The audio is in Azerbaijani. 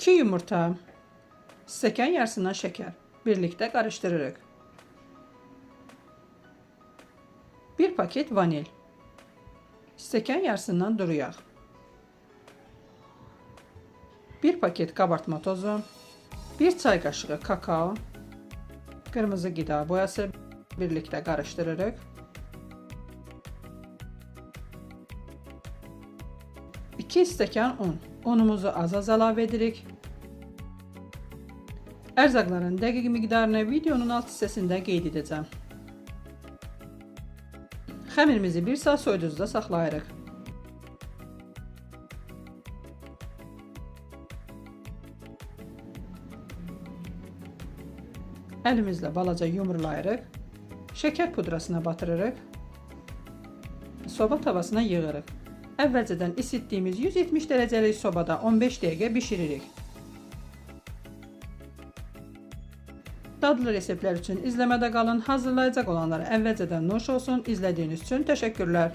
2 yumurta, stəkan yarısından şeker. Birlikte karıştırırıq. 1 paket vanil, stəkan yarısından duru yağ, 1 paket kabartma tozu, 1 çay qaşığı kakao, qırmızı qida boyası birlikte karıştırırıq. 2 stəkan un. Unumuzu az-az əlavə edirik. Ərzaqların dəqiq miqdarını videonun alt hissəsində qeyd edəcəm. Xəmirimizi 1 saat soyuducuda saxlayırıq. Əlimizlə balaca yumrulayırıq. Şəkər pudrasına batırırıq. Soba tavasına yığırıq. Əvvəlcədən isitdiyimiz 170 dərəcəlik sobada 15 dəqiqə bişiririk. Dadlı reseptlər üçün izləmədə qalın. Hazırlayacaq olanlara əvvəlcədən nuş olsun. İzlədiyiniz üçün təşəkkürlər.